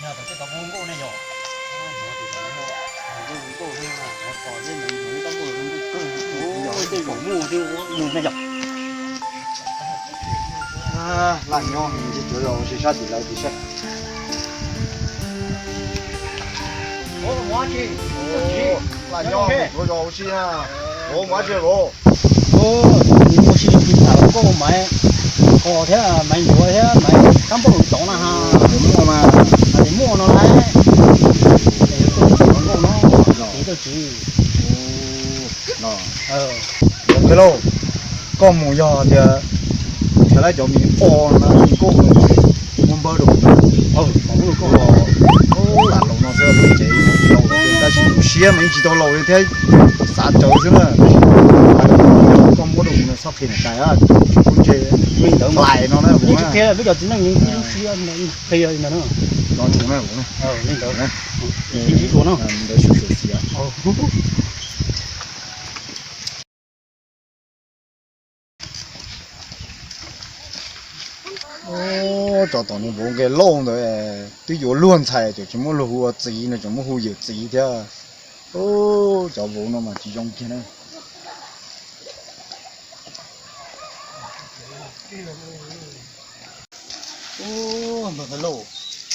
Yog tom tej tau hu nkauj ne yog. Hu nkauj ne, hu nkauj ne, hu nkauj ne yog. Laj nyob ces tsuav zos ua si sab tim lawv tim sab. Laj nyob tsuav zos ua si na. Ua ua si tham nkauj Maiv Kos thiab Maiv Ncuav thiab Maiv Kab Npauj tod na ha. Muaj mas, hais tias muaj no lawm. Nkauj no, kev tuaj tsev. Lauj, koj mus yog tias thav lab cov me o na nkauj muab npawb rau kuv. Lam laus no xwb, tab sis kuv siab mas yeej tsis tau laus li thiab, xav tsawv xwb na. Koj muab rau kuv no txhob qhia niam tais, kuv ntshe li ntawd lais no na. Peb cov txiv neej qhia li ntawd. Li ntawd, ntawd xyuam xyuam xim. Ub, cov tom niag vauv nqe lauj ntawd twb yuav luag ntxhais ces tseem muab luag hu ua txiv no, tseem muab hu yawm txiv thiab. Ub, cov vauv no mas tsis zoo kiag na. Ub, npawg Lauj,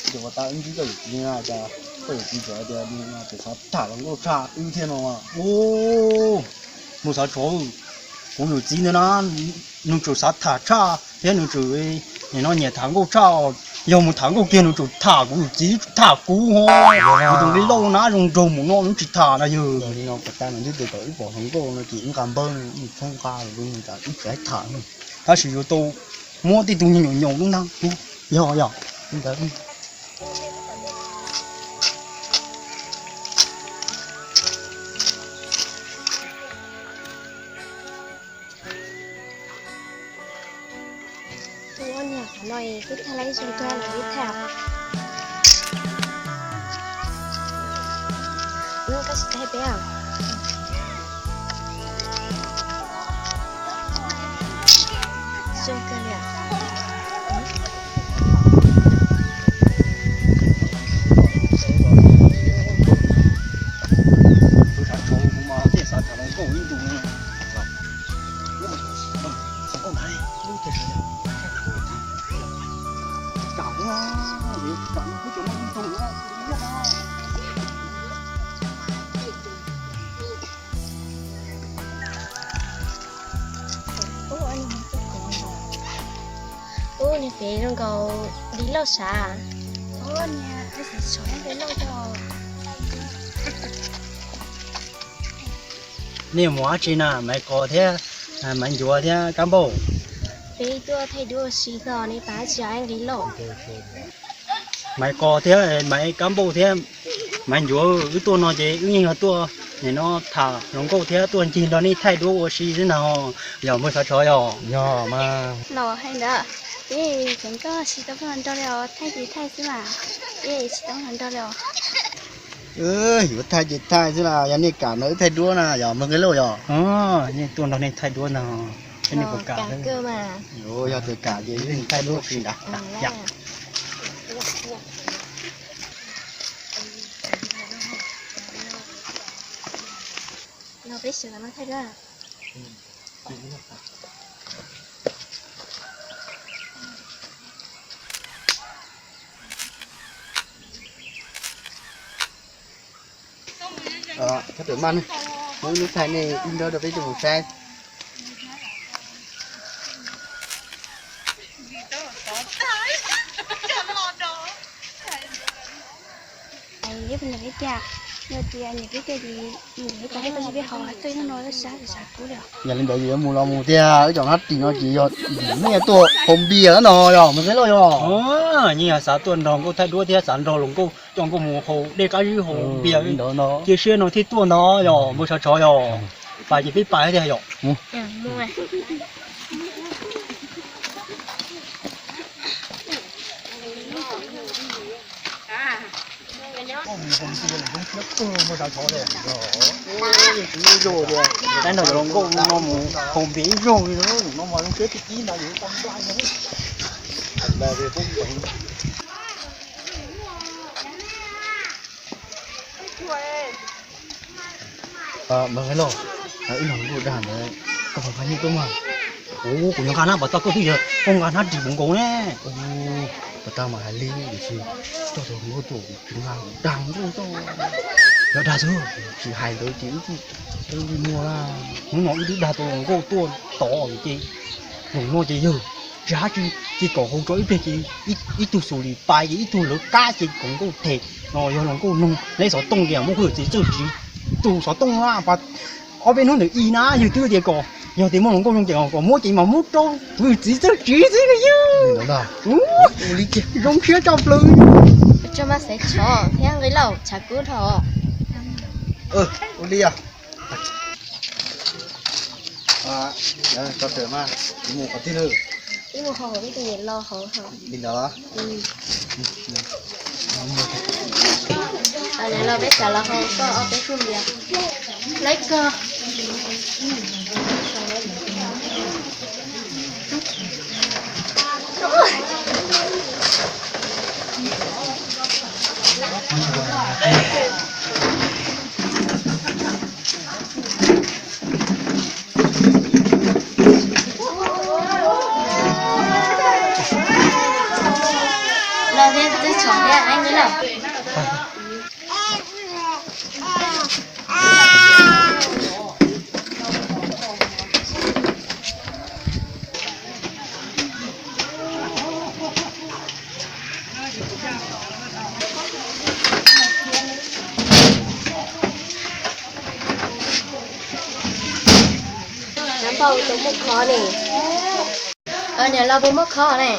ces ua tas wb ntsib koj yawm txiv na, cas koj yawm txiv txawm tias nws tseem xav tham hluas nkauj tshaj wb thiab no. Ub, npawg Xav Tsov, kuv yawm txiv ntawd na, nws tseem xav tham tshaj thiab nws tseem, nim no nyiam tham nkauj tshaj. Yog mus tham nkauj kiag nws tseem tham kuv yawm txiv, tham kuv ho. Kuv tus nqi lauj na zoo nraug mus no nws tsis tham na yog. Tab sis yuav tau muab tej tug nyuam nyaum lub ntag. Yog yog. Ua niag qhov no twb thaij laib zoo kawg los twb thaij. Koj tsis thaij peb os? Zoo kawg li. Tus xav tshuav kuv mas thiaj xav tham hluas nkauj ib ntus no. Ub, niag pem zoo nkaus li loj sav. Nej mus dab tsi na, Maiv Kos thiab Maiv Ncuav thiab Kab Npauj? Peb tuaj thaij duab ua si no, nej pab tsis nqi lauj. Maiv Kos thiab Maiv Kab Npauj thiab Maiv Ncuav, wb tuaj no ces wb yeej yog tuaj nim no tham hluas nkauj thiab tuaj ncig nrog nej thaij duab ua si xwb ntag. Yog npawg Xav Tsov yog? Yog mas. Los hais ntawd, peb tseem koj tsis tau nrog li os, thaij ces thaij xwb mas, peb tsis tau nrog li os. Yuav thaij ces thaij xwb las, yog nej kam nrog wb thaij duab na yog npawg Nqi Lauj yog? Nej tuaj nrog nej thaij duab ntag, nej puas kam? Yog tias kam ces thaij duab si ntag. Thab pem maj, muab ib lub thaij nej ib nrab rau peb coj mus saib. Nyiam peb tiag, yog tias nyiam peb tiag ces nyiam peb tiag, koj tsis peb hov tuaj ib hnub no lawm sab sab kub li. Yog li ntawd yuav mus los mus tiag, wb cov nab ris no ces yog nej tuaj haus npias no yog npawg Nqi Lauj yog? Yeej yog xav tuaj nrog nkauj thaij duab thiab xav nrog hluas nkauj coj nkauj mus haus dej qab zib haus npias, cia siab no thiaj tuaj ntag yog npawg Xav Tsov yog? Pais ces peb pais tiag yog. Peb nrog cov hluas nkauj no mus haus npias ib zaug li no mas zoo siab tib tib ntag yus tau npaj no. Mas Nqeeb Lauj, wb nug koj dag ntawd, koj puas nqa nyiaj tuaj mas? Ua, kuv yuav nqa hnab pas tag, koj twb yog koj nqa hnab ris puv nkaus ne. Pas tag mas hais li tiam sis coj tau hluas nkauj tuaj kuv tsis nqa, dag hluas nkauj tuaj. Yog dag xwb, tsis hais ntawd ces wb twb muaj na. Hnub no wb twb dag tau hluas nkauj tuaj tod ces hluas no ces yog tsis hab tsi, ces kom haus tso ib pliag ces ib tug xus lis pais ces ib tug lawv qab ces hluas nkauj them no yog hluas nkauj noog leb xov tooj tias muab kuv txiv txawj tsiv tus xov tooj na pas ob peb hnub ntawm ib na yog twb tias kom yog tias muaj hluas nkauj noog ces kom muab ces mas muab rau kuv txiv txawj tsiv xwb na yog. Zoo siab tshaj plaws. Tso mas xaiv tshov thiab Nqeeb Lauj tshav kub dhau. Ua li os. Koj tawm mas, kuv mus qhov twg lawm? Ib mus hauv ib tug niam laus hauv. Li ntawd los? Los peb tsam los hauv koj ob peb tug niam laus koj. Los thiab twb tshov thiab, ib hnub lawm. Npauj tus muaj khov ne. Niam laus puas muaj khov ne?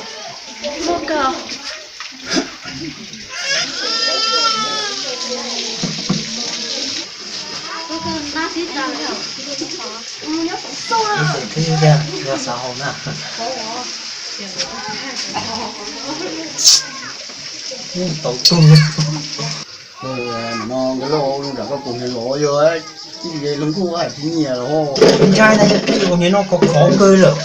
Muaj khov. Xav haus na. Tau tuag. No Nqeeb Lauj, zoo nram koj kaus hniav lov yog ib ce loo kuj hais tsis nyiam los. Ntshai na, yog ib ce kaus hniav no khov khov kawg lawm.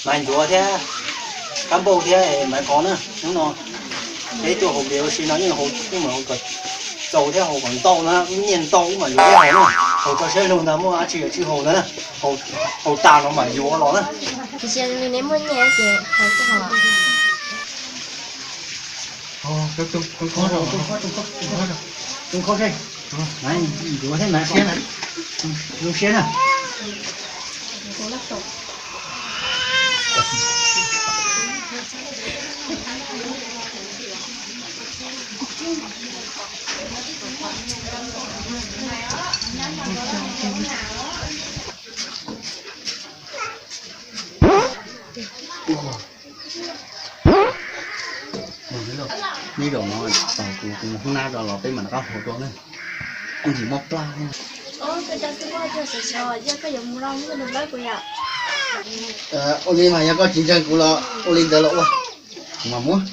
Maiv Ncuav thiab Kab Npauj thiab Maiv Qhov na, hnub no peb tuaj haus npias ua si no yeej haus, yeej haus kom txaus thiab haus kom ntau na, wb nyiaj ntau wb mam yuav thiab haus na. Haus tso siab lug ntag, muaj dab tsi yuav tsum haus ntag na, haus tas no mam yuav los na. Tiam sis neb muaj nyiaj ces haus xwb os. Zoo siab na. Neb zaum no tos kuv, kuv mus hoob nab tso los peb mam rov qab haus dua na. Kuv ntxim mob plab. Ua li mas yog koj tsis ntseeg kuv los ua li ntawd los ua, kuv mam muab.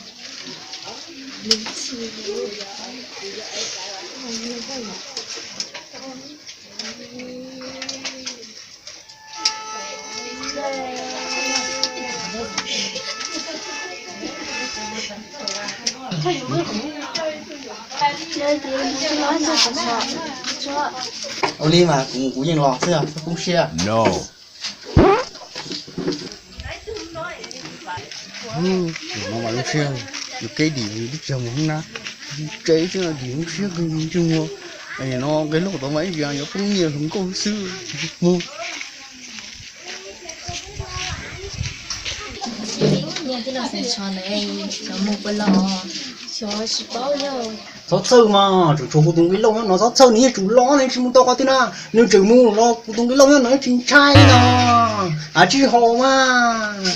Ua li mas kuv, kuv yeej los xwb, txhob poob siab. No mas lub siab, yus kev dim yus twb tsis mus hoob nab, tsev xwb dim lub siab kawg ntsej muag. No Nqeeb Lauj tod mas ib yam yuav poob nyiaj hluas nkauj xwb, tsis muag. Txhob txhawj mas, tseem tshuav kuv tus Nqeeb Lauj nyob no, txhob txhawj, nws yeej tsum los, nws tsis mus tau qhov twg na, nws tseem mus los kuv tus Nqeeb Lauj nyob no tsis ntshai no, av tsij haus mas.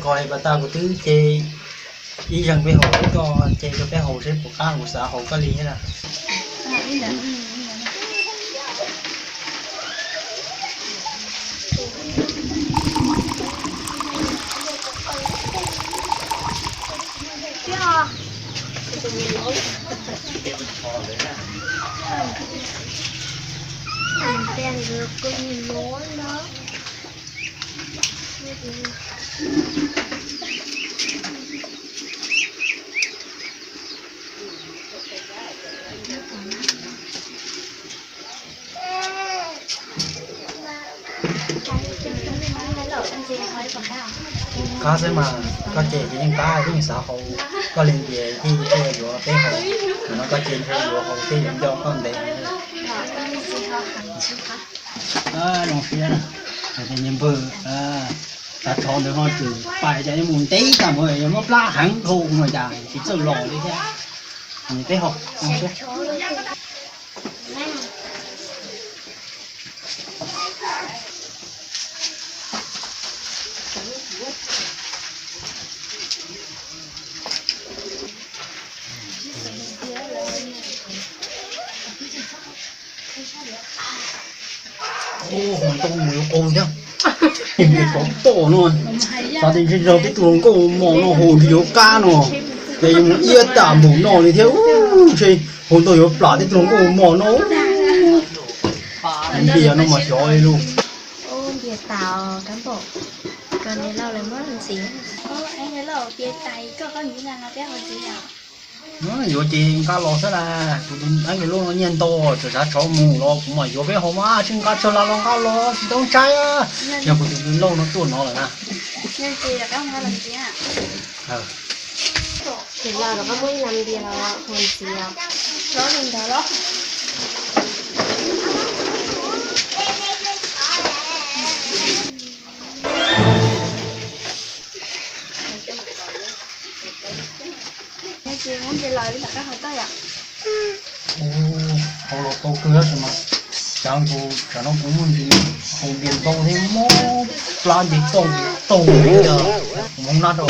Ko pas tas kuv twb ce ib zeeg peb haus, koj ce rau peb haus seb puas qab, kuv xav haus koj li thiab na. Qab xwb mas, koj cem ces yeej qab, yeej xav haus, koj li ntias thiaj yuav peb haus, no koj cem ntshe yuav haus thiaj yuav nco koj ntev. Zoo siab, npawg, tav tsov ntawd ho tseem pais cas mus ntev tas mus, yog muab plab heev dhau no cas tsis txawj los li thiab. Peb haus zoo siab. Ua, hauv ntoo mus yuav qaug thiab. Ntias tsov tom no, xav tias ntshe yog tej tug hluas nkauj mos no haus ntshe yuav qab no, ces yuav mus iab tas npaum no li thiab. Ntshe hauv ntoo yuav plam tej tug hluas nkauj mos no. Ntias no mas xyov li lauj. Ntias tas kab npaum, koj niam lauj lawv muab ntxiv. Yuav ces nqa los xwb las, kuv tus ab nqi lauj no nyiaj ntau, txawm xav tshov mus los kuv mam yuav peb haus mas, tsis nqa tsawg las los nqa los tsis tau ntshai. Yog kuv tus nqi lauj no tuaj no lawm na. Ua, haus los tau kawg tab sis mas, cas kuv tsam no kuv muaj ntsis haus ntias ntau thiab mob plab nti tooj tooj li, kuv muab nab rau.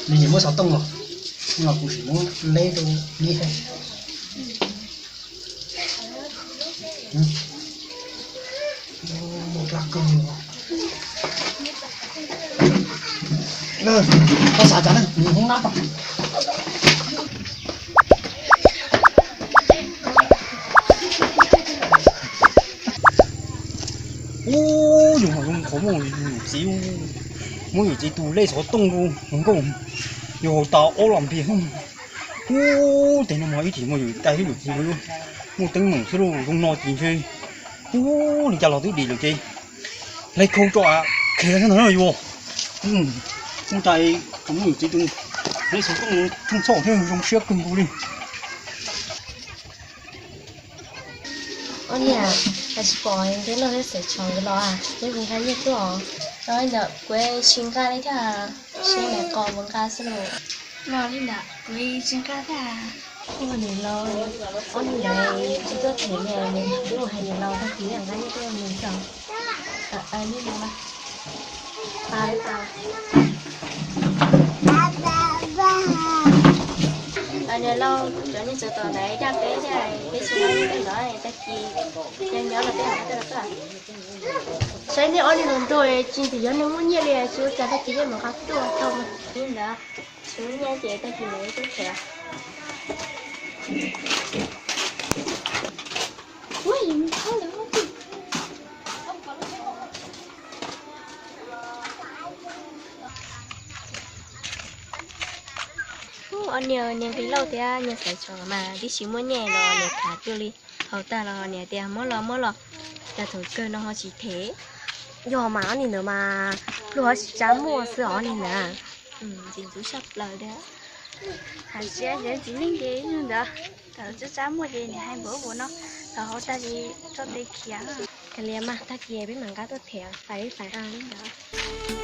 Li ces muab xov tooj los, no kuv sim muab leb rau neb saib. Muaj plab kawg li. Koj xav cas na, nws hoob nab rau. Ub, yus mas zoo qhov muaj yus txiv, muab yus txiv tus lej xov tooj rau hluas nkauj, yus haus tas ob los npias. Ub, tej no mas ib chim muaj yus tais thiab yus txiv muaj teeb meem xwb lauj, zoo no ces ntshe, ub, li cas los twb dim lawm ces hlais khau tso khiav xwb ntag yus. Ub, tais kom muab yus txiv tus lej xov tooj rau txhob thiab zoo siab kawg nkaus li. Ob niam, koj tsis pom ntias lauj thiab xaiv tsov nkawd los, neb puas nqa nyiaj tuaj os? Ntawm kuv tsis nqa li thiab, seb nws qos puas nqa xwb lauj. Li ntawd kuv tsis nqa thiab. Ua niam laus, ob niam ntawd tsis tuaj them li, twb mus hais niam laus tag kis nqa nyiaj tuaj mus tso. Li ntawd mas, tas li tas. Niam laus, cov niag tsov tom ntawd coj peb thiab, peb tsis nqa nyiaj tuaj ntawd, tag kis nyob nyob los peb mam nqa tuaj. Saib nej ob niag hluas nraug tsis ntim yog nej muaj nyiaj li, tsis ua cas tag kis nej mam nqa tuaj tau mas. Li ntawd, tsis muaj nyiaj ces tag kis mam li tuaj them. Ub, ob niag niag nqi lauj thiab niag xaiv tsov mas tib si muaj nyiaj los niam tham cuag li, haus tag los niam tias muab los muab los, cas thaum kawg no ho tsis them. Yog mas ob niag ntawd mas pluag ho tsis tsa muaj xwb os ob niag ntawd. Tsis ntxub tshaj plaws li. Hais siab ces txiv neej ces ib ntawd, thaum tsa tsa muaj ces niam hais npaum npaum no, thaum haus tag ces tso tes khiav. Kav liam mas, tag kis peb mam nqa tuaj them, fais fais li ntawd.